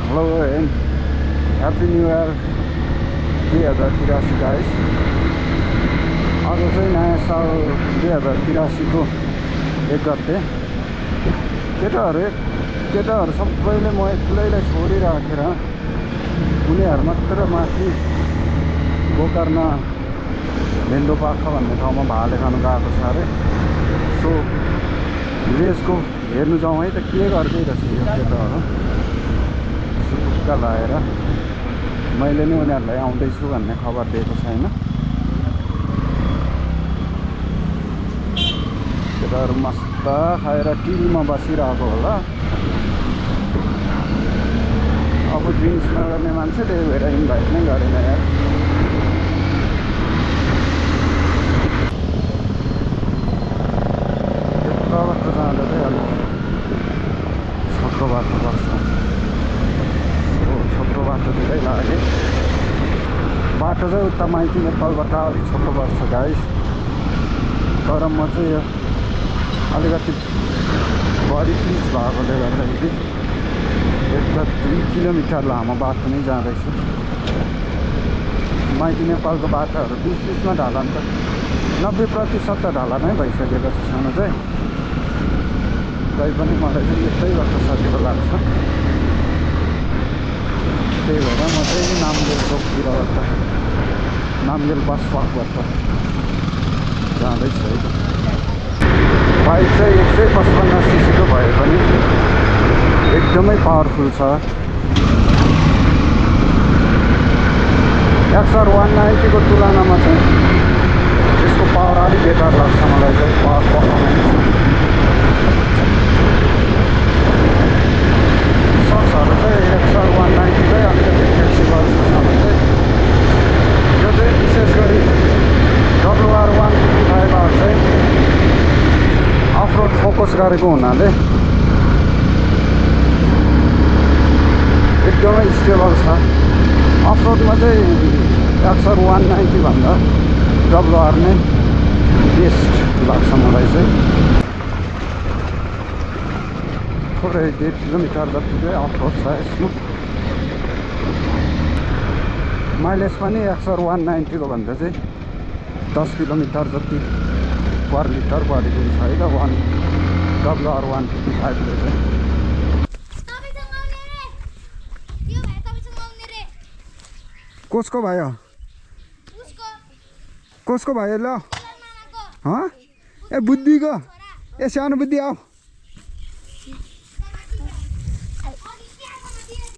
Hello and Happy New Year 2083 guys. आज चाहिँ नयाँ साल 2083 को 1 गते केटाहरू सबैले म एक्लैलाई छोडिराखेर उनीहरू मात्र माथि गोकर्ण भेन्डो पाखा भन्ने ठाउँमा भाले खानु गएको छ अरे। सो भिलेजको हेर्नु जाउँ है त के गर्दै रहेछ यो केटाहरू। सुटुक्का लाएर मैले नै उनीहरूलाई आउँदैछु भन्ने खबर दिएको छैन। केटाहरू मस्त खाएर टिभीमा बसिरहेको होला। अब ड्रिङ्क्स नगर्ने मान्छे त्यही भएर इन्भाइट नै गरेन यार। बाटो जाँदा चाहिँ अलिक छोटो बाटो पर्छ। छोटो बाटोतिरै लाग्यो। बाटो चाहिँ उता माइती नेपालबाट अलिक छोटो पर्छ गाइस। तर म चाहिँ यो अलिकति बडी पिच भएकोले गर्दाखेरि 1-2 किलोमिटर लामो बाटो नै जाँदैछु। माइती नेपालको बाटोहरू बिचमा ढलान त 90% त ढलान नै भइसकेको छ सानो चाहिँ। तैपनि मलाई चाहिँ यस्तै गर्दा सजिलो लाग्छ। त्यही भएर म चाहिँ नामगेल चोकतिरबाट नामगेल बस स्टपबाट जाँदैछु है। बाइक चाहिँ 155 सीसीको भए पनि एकदमै पावरफुल छ। एक्सआर 190 को तुलनामा चाहिँ यसको पावर अलिक बेटर लाग्छ मलाई चाहिँ। पावर पर्फर्मेन्स सक्सहरू चाहिँ एक्सआर 190 चाहिँ अलिकति फ्लेक्सिबल छ भने चाहिँ यो चाहिँ विशेष गरी WR 155 चाहिँ अफरोड फोकस गरेको हुनाले एकदमै स्टेबल छ। अफरोडमा चाहिँ एक्सआर 190 भन्दा WR नै बेस्ट लाग्छ मलाई चाहिँ। थोरै 1.5 किलोमिटर जति चाहिँ अफरोड छ यसमा। माइलेज पनि एक्सआर 190 को भन्दा चाहिँ 10 किलोमिटर जति पर लिटर बढी दिन्छ है त WR 155 ले चाहिँ। कसको भयो? कसको भयो ल? ए बुद्धिको? ए सानो बुद्धि आऊ।